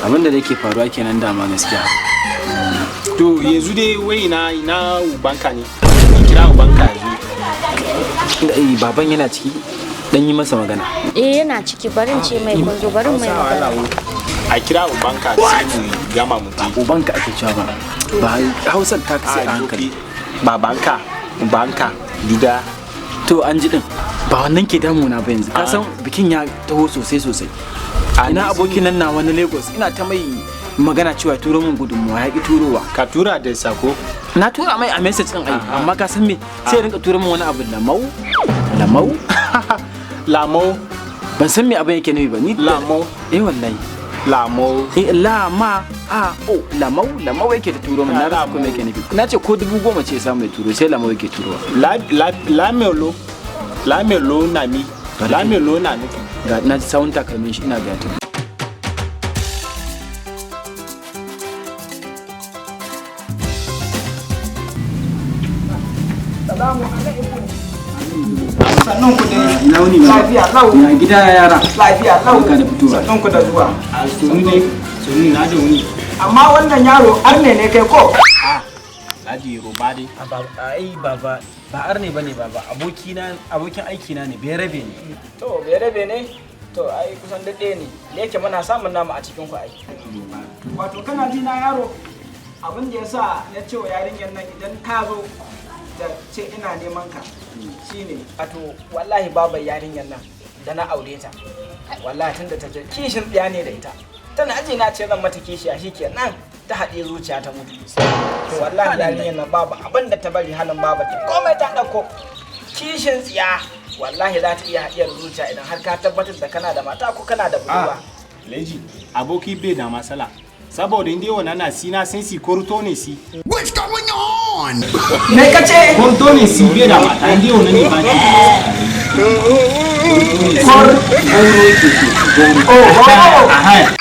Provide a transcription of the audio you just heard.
Abin da yake faruwa kenan dama gaskiya. To yanzu dai wai ina ubanka ne? In kira ubanka yanzu. Eh, baban yana ciki, dan yi masa magana. Eh, yana ciki, barin ce mai kun zo, barin mai magana. A kira ubanka sai mu gama mu je. Ubanka ake cewa ba. Ba Hausar ta kasi a hankali. Babanka, ubanka, duda. To an ji din. Ba wannan ke damuna ba yanzu. Ka san bikin ya taho sosai sosai. Ina abokin nan na wani Lagos, ina ta mai magana cewa turo min gudunmuwa, ya ki turowa. Ka tura da sako. Na tura mai a message din ai, amma ka san me, sai ya rinka tura min wani abu lamau lamau. Lamau. Ban san me abin yake nufi ba ni. Lamau. Eh wallahi. Lamau. Eh, la ma a o, lamau lamau yake ta turo min, na rasa ko me yake nufi. Na ce ko 10,000 ce ya samu ya turo, sai lamau yake turowa. La la lamelo. Lamelo na mi. Lamelo na nufi. Ga na ji sawun takalmin shi, ina ga ta. Salamu alaikum. Sannun ku dai. Ina wuni ba? Lafiya lau. Ya gida ya yara? Lafiya lau. Barka da fitowa. Sannun ku da zuwa. A sunu ne, sunu na da wuni. Amma wannan yaro arne ne kai ko? Ah, Ladi Yoruba dai. Ai baba, ba arne bane baba, abokina, abokin aiki na ne, bai rabe ne. To bai rabe ne? To ai kusan daɗe ne. Da yake muna samun nama a cikin ku ai. Wato kana ji na yaro, abin da yasa na ce wa yarinyar nan idan ka zo da ce ina neman ka shine, wato wallahi babar yarinyar nan da na aure ta, wallahi tunda ta je kishin tsiya ne da ita, tana aji na ce zan mata kishiya, shikenan ta haɗe zuciya ta mutu. To wallahi yarinyar nan babu abin da ta bari halin babu ta, komai ta ɗauko kishin tsiya. Wallahi za ta iya haɗiyar zuciya idan har ka tabbatar da kana da mata ko kana da budurwa. Leji, aboki bai da matsala. Saboda inda wannan na si na san si korto ne si. What's going on? Me ka ce? Korto ne si bai da mata, inda wannan ne ba ki. Kor. Oh, oh. Aha.